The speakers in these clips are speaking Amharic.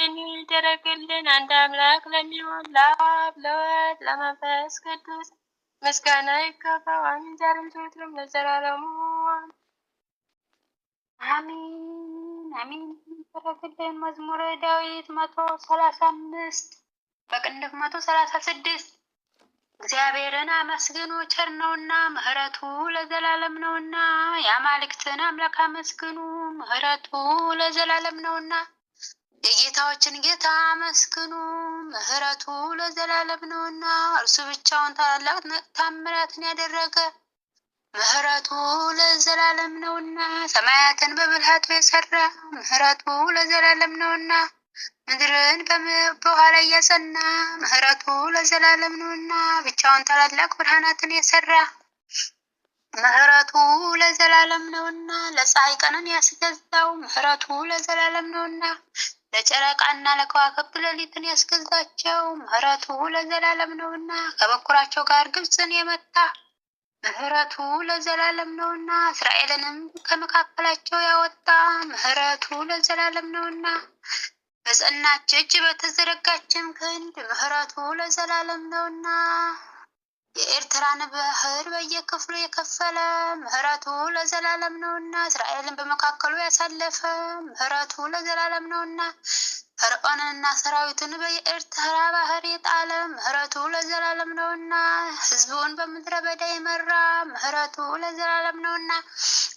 ይደረግልን። አንድ አምላክ ለሚሆን ለአብ ለወልድ ለመንፈስ ቅዱስ ምስጋና ይገባዋል፣ ዛሬም ዘወትርም ለዘላለሙ አሜን አሜን። ይደረግልን። መዝሙረ ዳዊት 135 በቅንፍ 136። እግዚአብሔርን አመስግኑ ቸር ነውና ምሕረቱ ለዘላለም ነውና። የአማልክትን አምላክ አመስግኑ ምሕረቱ ለዘላለም ነውና። የጌታዎችን ጌታ አመስግኑ ምሕረቱ ለዘላለም ነውና። እርሱ ብቻውን ታላላቅ ታምራትን ያደረገ ምሕረቱ ለዘላለም ነውና። ሰማያትን በብልሃቱ የሰራ ምሕረቱ ለዘላለም ነውና። ምድርን በውኃ ላይ ያጸና ምሕረቱ ለዘላለም ነውና። ብቻውን ታላላቅ ብርሃናትን የሰራ ምሕረቱ ለዘላለም ነውና። ለፀሐይ ቀንን ያስገዛው ምሕረቱ ለዘላለም ነውና። ለጨረቃና ለከዋክብት ሌሊትን ያስገዛቸው ምሕረቱ ለዘላለም ነውና። ከበኩራቸው ጋር ግብፅን የመታ ምሕረቱ ለዘላለም ነውና። እስራኤልንም ከመካከላቸው ያወጣ ምሕረቱ ለዘላለም ነውና። በጸናች እጅ በተዘረጋችም ክንድ ምሕረቱ ለዘላለም ነውና። የኤርትራን ባህር በየክፍሉ የከፈለ ምሕረቱ ለዘላለም ነውና። እስራኤልን በመካከሉ ያሳለፈ ምሕረቱ ለዘላለም ነውና። ፈርዖንንና ሰራዊቱን በኤርትራ ባህር የጣለ ምሕረቱ ለዘላለም ነውና። ሕዝቡን በምድረ በዳ የመራ ምሕረቱ ለዘላለም ነውና።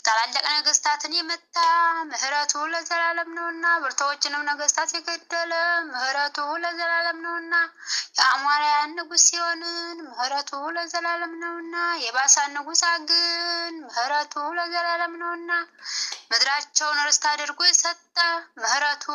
ታላላቅ ነገስታትን የመታ ምሕረቱ ለዘላለም ነውና። ብርቱዎችንም ነገስታት የገደለ ምሕረቱ ለዘላለም ነውና። የአሞራውያን ንጉሥ ሴዎንን ምሕረቱ ለዘላለም ነውና። የባሳን ንጉሥ ዐግን ምሕረቱ ለዘላለም ነውና። ምድራቸውን ርስት አድርጎ የሰጠ ምሕረቱ